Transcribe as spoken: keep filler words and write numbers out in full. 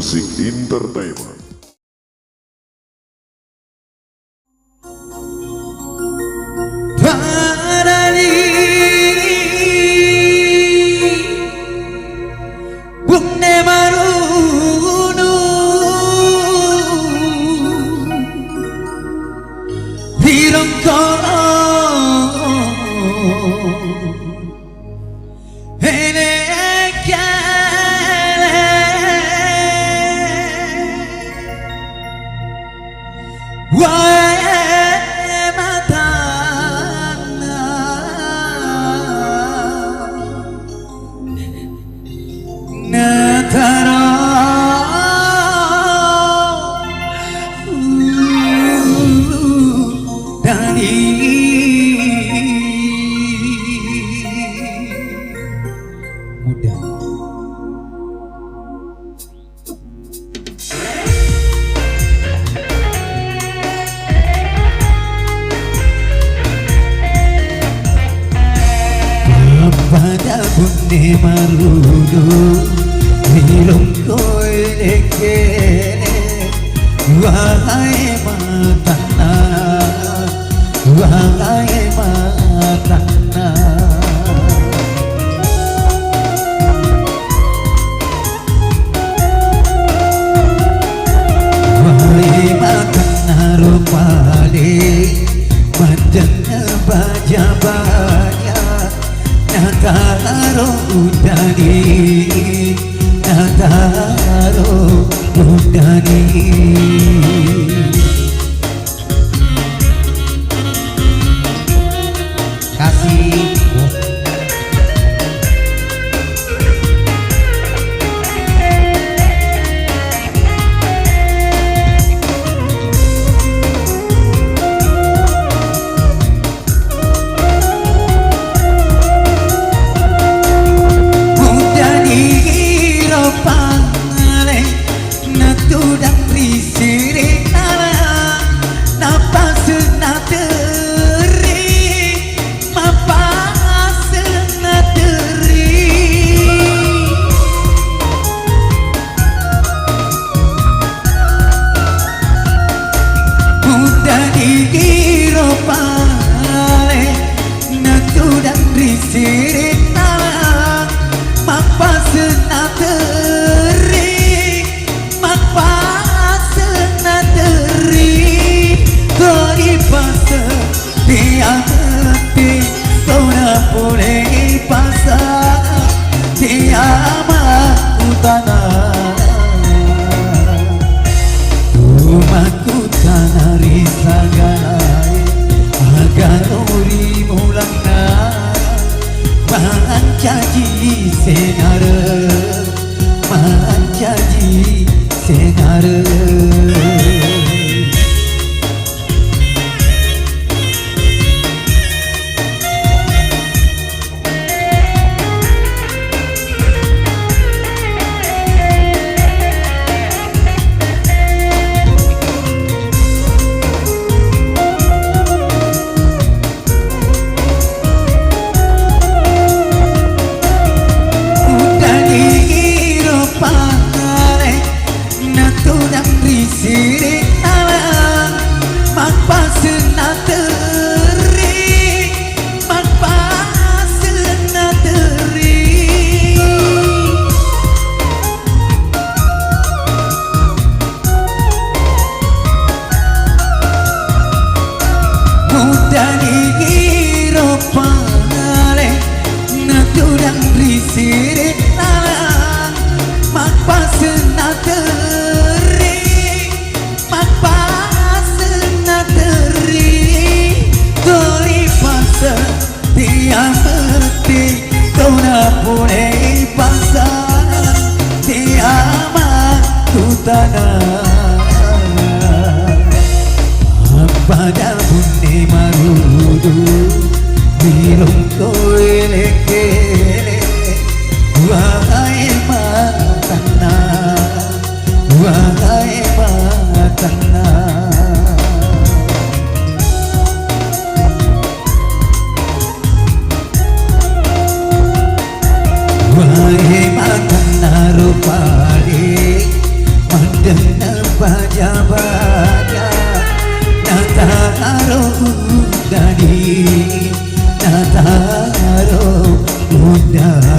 Musik Entertainment. Muda. Pada bunne marudu, ri longkoe lekkele, wae matanna, wae matanna. Wae matanna ro pale, manjanna baja-baja, nataro uddani, nataro uddani. Kasih. Mudani ro pale, natudang ri sirina, napaseng nateri, mapaseng nateri. Mudani ro pale, natudang ri sirina, mapaseng nateri, mapaseng nateri, tori paseng. Tiang ti tona pole pasang, tiang makkutana. Tu makkutana ri sagalae, aga ri mulanna, mancaji senare, mancaji senare. Uddani ro pale, natudang ri sirina, mappaseng nateri, mappaseng nateri. Mudani ro pale, natudang ri sirina, mappaseng nateri, mappaseng nateri, tori paseng. Tiang ti tona pole pasang, tiang makkutana. Pada bunne marudu, ri longkoe lekkele, wae matanna, wae matanna. Wae matanna ro pale, Napajabaka, nataro uddani, nataro uddani.